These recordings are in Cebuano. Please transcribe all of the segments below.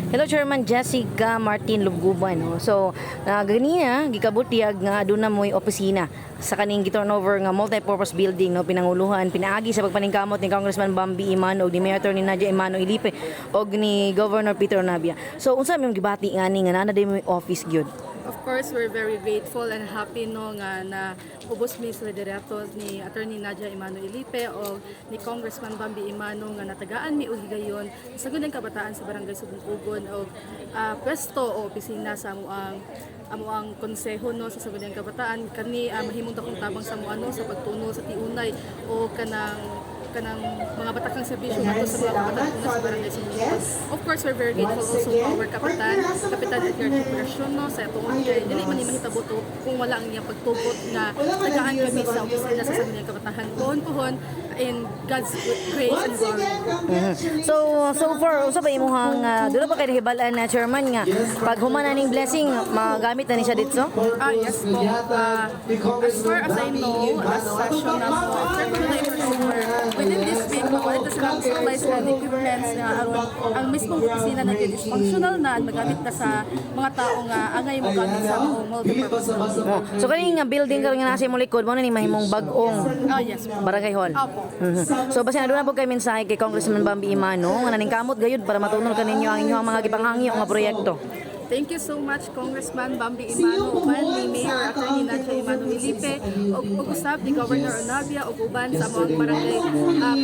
Hello, Chairman Jessica Martin Lubguban, no? So, ganina gikabutyag nga aduna mo'y opisina sa kaning gi-turnover nga multi-purpose building, no, pinanguluhan pinaagi sa pagpaningkamot ni Congressman Bambi Emano ug ni Mayor Attorney Nadia Emano Ilipe og ni Governor Peter Navia. So, unsa may gibati ngani nga naa na mo'y office gyud? Of course, we're very grateful and happy, no, nga na ubos mi sa liderato ni Attorney Nadia Emano Ilipe o ni Congressman Bambi Emano nga natagaan mi og higayon sa Sangguniang Kabataan sa Barangay Subong-Ugon og pwesto o opisina sa amoang konseho, no, sa Sangguniang Kabataan. Kani mahimong dakong tabang sa amo, no, sa pagtuno sa tiunay o kanang mga batakang serbisyo ngadto sa mga kabataan sa Barangay Subong. Of course, we're very grateful also to our kapitan, Kapitan Edgar Corporacion, no, sa tungod kay dili man ni mahitabo to kung wala ang iyang pagtugot nga tagaan kami sa opisina sa Sangguniang Kabataan. Pohon-pohon in God's grace and glory. So, so far, unsa ba imuhang dula pa kay nahibal-an na, Chairman, nga pag human na ning blessing, magamit na ni siya dito? Ah, yes po. As far as I know, last session na po, after ko na i-over, within this week, makuha na sila ang supplies and equipments nga aron ang mismong opisina na is functional na at magamit na sa mga tao nga angay mo gamit sa mga multipurpose building. Oh. So kani nga building karon nga nasa imong likod mo na ni mahimong bag-ong Ah, yes po. barangay hall. Opo. So basta aduna po kay mensahe kay Congressman Bambi Emano nga naningkamot gayud para matunol kaninyo ang inyong mga gipanghangyo nga proyekto. Thank you so much, Congressman Bambi Emano, uban ni Mayor Attorney Nadia Emano Ilipe, ug usab ni Governor Onavia, ug uban sa among barangay,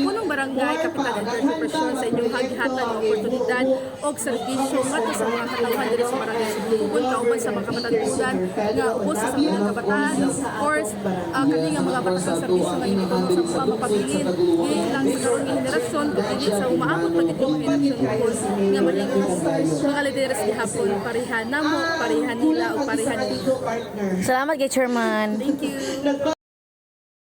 punong barangay, Kapitan Edgar Corporacion, sa inyong gihatag nga oportunidad og serbisyo ngadto sa mga katawhan diri sa Barangay Subong, kauban sa mga kamatanunan nga ubos sa mga kabataan. Of course, kani nga mga batakang serbisyo nga gituno sa mga mapabilin dili lang sa karon nga henerasyon kundi sa umaabot pa gid nga henerasyon pohon nga mahimong mga lideres gihapon pareha namo, pareha nila o pareha nila. Salamat kay Chairman. Thank you.